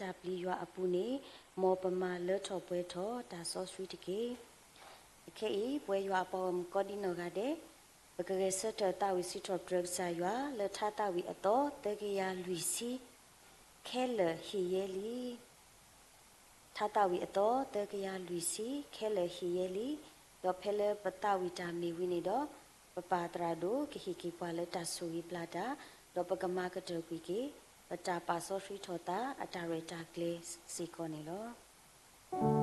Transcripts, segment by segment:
တၢ်ပျံၤယွၤအပူၤန့ၣ် မ်ပမၤလၢထီၣ်ပှဲၤထီၣ်တၢ်စီဆှံတက့ၢ်. အခဲအံၤ ပဝဲယွၤအပှၤဂီၢ်မုၢ်ကိးဒံနီၢ်ဂၤဒဲး ပကဂဲၤဆၢထၢၣ်သးဝံၣ်စံးထီၣ်ပတြၢၤကစၢ်ယွၤ လၢထါသးဝံၣ်အသီသၢကယၤလွံၢ်ဆံ ခဲလၢာ်ဟ့ၣ်ယဲလံ. ထါသးဝံၣ်အသီသၢကယၤလွံၢ်ဆံ ခဲလၢာ်ဟ့ၣ်ယဲလံ. ဒီးဖဲလၢပသးဝံၣ်တၢ်မ့ၢ်ဝံၤန့ၣ်ဒီး ပပၢ်သရၣ်ဒိၣ်ကဟ့ၣ်က့ၤပှၤလၢတၢ်ဆိၣ်ဂ့ၤပျၢ်တၢ်, ဒီးပကမၤကတၢၢ်ကွံာ်က့ၤ ပတၢ်ပာ်စီဆှံထီၣ်သးအတၢ်ရဲၣ်တၢ်ကျဲၤစ့ၢ်ကီးန့ၣ်လီၤ.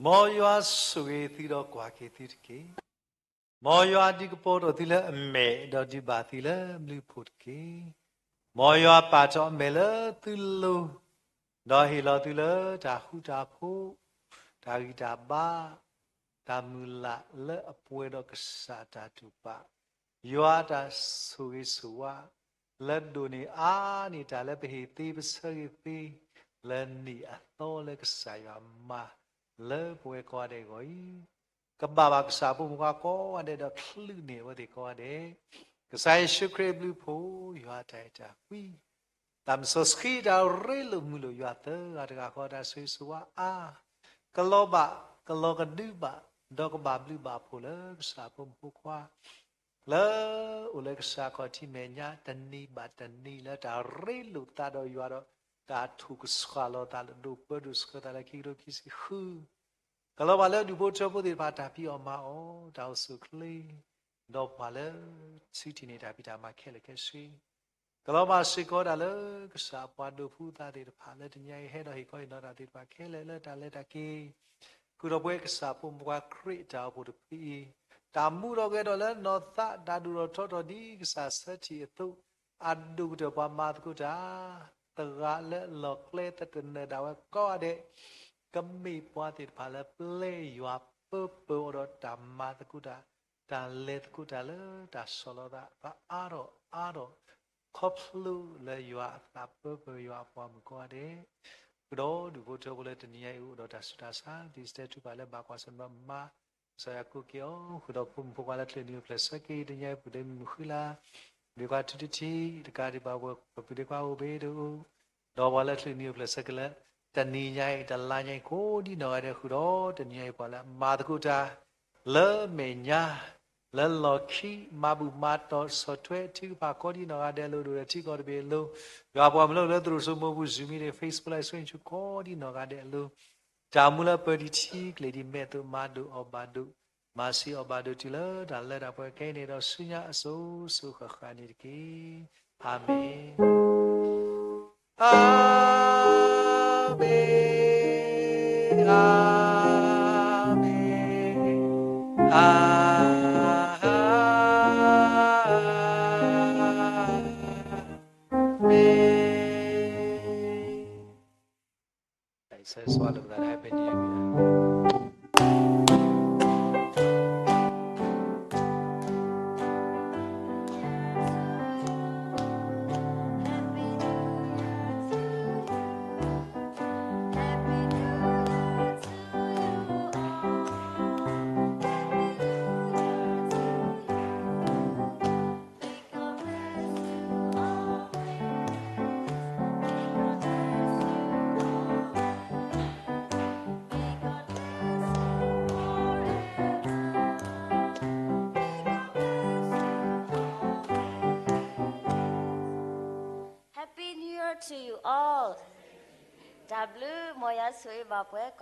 မ်ယွၤဆိၣ်ဂ့ၤသုဒီးကွၢ်က့ၤသုတက့ၢ်. မ်ယွၤဒုးကပီၤထီၣ်သုလၢအမဲာ် ဒီးဒုးဘၣ်သုလၢအဘျုးအဖှိၣ်တက့ၢ်. မ်ယွၤပာ်ထီၣ်အမဲာ်လၢသုလိၤ, ဒီးဟ့ၣ်လီၤသုလၢတၢ်ဃူတၢ်ဖိး, တၢ်ဂံၢ်တၢ်ဘါ, တၢ်မုၢ်လၢ်လၢအပှဲၤဒီးကစၢ်တၢ်တူၢ်ဘၣ်, ယွၤအတၢ်ဆိၣ်ဂ့ၤဆိၣ်ဝါ လၢဒိၣ်န့ၢ်အါန့ၢ်တၢ်လၢပဟ့ၣ်သ့ပဆၢဂ့ၤသ့ လၢနံၣ်အသီလၢကစၢ်ယွၤမၤလၢပဝဲကိးဂၤဒဲးအဂီၢ်အံၤ, ကဘၣ်ဘၣ်ကစၢ်အဖိမုၣ်ခွါကိးဂၤဒဲး ဒီးချုးန့ၢ်အဝဲသ့ၣ်ကိးဂၤဒဲး, ကစၢ်ယ့ၣ်ၡူးခရံာ်အဘျုးအဖှိၣ်, ယွၤအတၢ်အဲၣ်တၢ်ကွံ, တၢ်မုၢ်စီဆှံတၢ်ရ့လိာ်မုာ်လိာ်ယွၤသၢဂၤတဂၤဃီ တၢ်ဆိၣ်ဂ့ၤဆိၣ်ဝါအါ, ကလီၤဘၣ် ကလီၤကဒုဘၣ် ဒီးကဘၣ်ဘျုးဘၣ်ဖှိၣ်လၢကစၢ်အဖိမုၣ်ဖိခွါ လၢအိၣ်လၢကစၢ်ခီၣ်ထံးမဲာ်ညါ တနံၤဘၣ်တနံၤလၢတၢ်ရ့လိာ်သးဒီးယွၤဒီး တၢ်ထူၣ်ကဆှၣ်လီၤသးလၢဒိၣ်ပၢဒိၣ်ဆှၢသးလၢခံကထိခံဆံဃု, ကလီၤဘၣ်လၢဒူၣ်ဖိထၢဖိသ့ၣ်တဖၣ်တၢ်ဖံးအီၣ်မၤအီၣ် တၢ်အိၣ်ဆူၣ်အိၣ်ချ့, ဒီးပှၤလၢဆူထံၣ်န့ၢ်တၢ်ဖံးတၢ်မၤခဲလၢာ်ခဲဆ့ ကလီၤဘၣ်စ့ၢ်ကီးဒၣ်လၢကစၢ်အပှၤဒိးဖုသးသ့ၣ်တဖၣ်လၢတနံၤအံၤဟဲဒီးဟ့ၣ်ခီဟ့ၣ်နီၤတၢ်သ့ၣ်တဖၣ်ခဲလၢာ်လၢတၢ်လဲၤတၢ်က့ၤ, က ဃုာ်ဒီးပဝဲကစၢ်ဖိမုၣ်ဖိခွါခရံာ်တၢ်အိၣ်ဖှိၣ်တဖုအံၤ, တၢ်မူထီၣ်ဂဲၤထီၣ်လၢနီၢ်သး တၢ်ဒိၣ်ထီၣ်ထီထီၣ်ဒ်ကစၢ်ဆၢထံၣ်အသိး, အဒိၣ်ကတၢၢ်ပှၤမၤသကိးတၢ်, သရၣ်လၢအလီၢ်ကျဲသတနၢၣ်ဒၣ်ဝဲကိးဂၤဒဲး, ကမ့ၢ်ပှၤသ့ၣ်တဖၣ်လၢပျဲယွၤပၢပၢအီၤဒီးတၢ်မၤသကိးတၢ်, တၢ်လဲၤသကိးတၢ်လၢတၢ်ဆီၣ်လီၤသး ပအါထီၣ်အါထီၣ် ခီဖျိလၢယွၤအသးပၢပၢယွၤအပှၤမုၣ်ကိးဂၤဒဲး, ဃုာ်ဒီးဒူၣ်ဖိထၢဖိလၢတနံၤညါအံၤအိၣ်ဒီးတၢ်ဆူးတၢ်ဆါ ဒ်စတဲထူပာ်လၢဘၣ်ကွၢ်ဆၢၣ်မဲာ်မၤ ကစၢ်ယွၤကိးက့ၤအီၤ, ဃုာ်ဒီးဖိမုၣ်ဖိခွါလၢကလုၢ်နံၤအိၣ်ဖျဲၣ်ဆၢက့ၤတနံၤညါအံၤ ပူၤဒ့မုၢ်ဃုလါ, ပဒ့ခွါထုတထံ, တကးဒံးဘၣ်ဝဲ ပပဒ့ခွါအိၣ်ဘ့ၣ်တအိၣ်, ဒီးပှၤလၢကလုၢ်နံၤအိၣ်ဖျဲၣ်ဆၢက့ၤလၢ တနံၤညါအံၤ တလါညါအံၤ ကိးဒံနီၢ်ဂၤဒဲးဃုာ်ဒီး တနံၤညါအံၤပှၤလၢမၤသကိးတၢ် လၢမဲာ်ညါ လၢလီၢ်ခံ မၤဘူၣ်မၤတီၢ်ဆီၣ်ထွဲထံကဖၣ်ကိးဒံနီၢ်ဂၤဒဲးအလိၤ ဒိၣ်ဒီးထံကီၢ်တဘ့ၣ်အလိၤ, ယွၤပှၤမုၢ်လၢလၢသရိာ်စိမိၢ်ပူၤ Zoom meeting, Facebook Live Stream ကိးဒံနီၢ်ဂၤဒဲးအလိၤ, တၢ်မူလၢပၢၤဒံးထံကလ့ၢ်ဒံးမဲာ်သိး မၤဒိၣ်အီၣ်ဘၣ်ဒိၣ်, မၤဆံးအီၣ်ဘၣ်ဒိၣ်တုၤလၢတၢ်လၢတၢ်ပှဲၤခဲအံၤန့ၣ်ဒီး ဆူညါအစိၤစိၤဃၣ်ဃၣ်န့ၣ်တက့ၢ်. အၤမ့ၣ်. အၤမ့ၣ်, အၤမ့ၣ်, အၤမ့ၣ်. တၢ်အံၤဆၢဂ့ၤဆၢဝါလိာ်ပသးဒီး Happy New Year. Happy New Year to you all. တၢ်ဘျုး မ်ယွၤဆိၣ်ဂ့ၤဘၣ်ပှၤကိးဂၤ